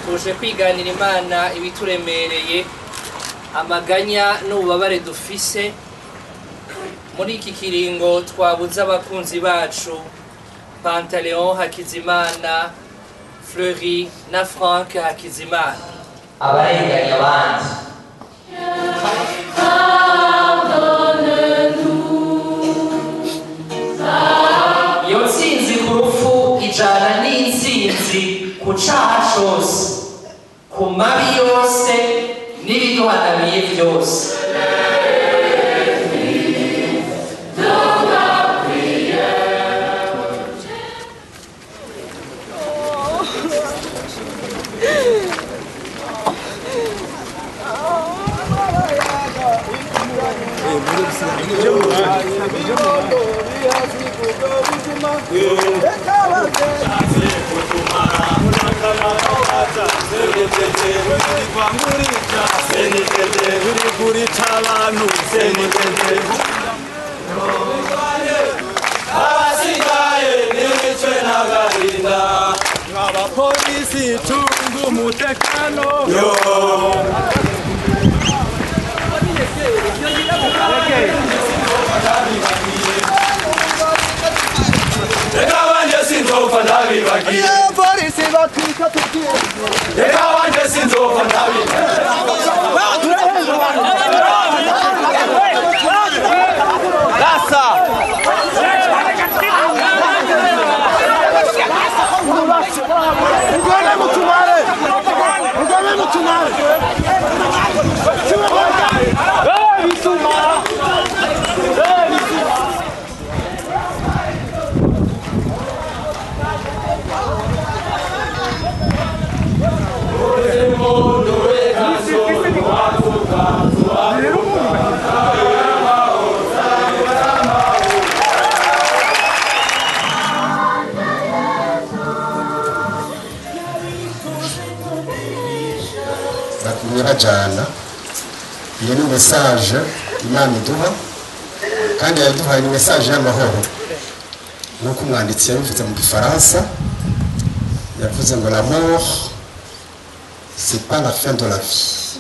Tuje kwiganira Imana ibituremereye, amaganya n'ububabare dufise muri iki kiringo twabuze abakunzi bacu Pantaleon Hakizimana, Fleury na Frank Hakizimana. Abarenganya abandi. Iyo ntsinzi ku rupfu ijana n'intsinzi ku caha cose, ku mabi yose n'ibiduhanamiye byose. Abapolisi tunga umutekano. Reka banje sinzopfa ndabibagiye. Reka banje sinzopfa ndabibagiye. Bajana iyo ni message Imana iduha, kandi yaduhaye ni message y'amahoro. Nk'uko umwanditsi yabivuze mu Gifaransa, yavuze ngo la mort c'est pas la fin de la vie,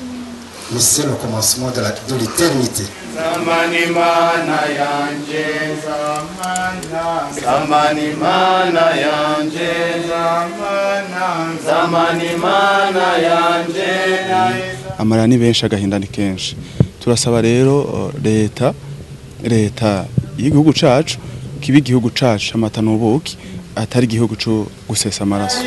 mais c'est le commencement de l'éternité. Zamani mana yanje, zamana, zamani mana yanje, zamana, zamani mana yanje. Amarira ni benshi, agahinda ni kenshi. Turasaba rero leta y'igihugu cacu kiba igihugu cacu amata n'ubuki, atari igihugu co gusesa amaraso.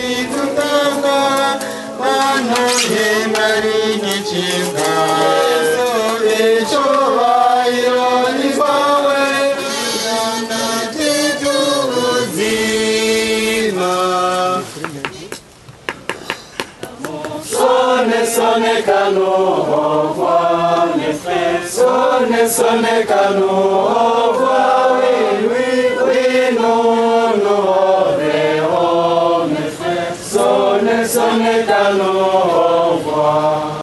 Sonne cano, au revoir les frères. Sonne, sonne cano, au revoir, oui, oui.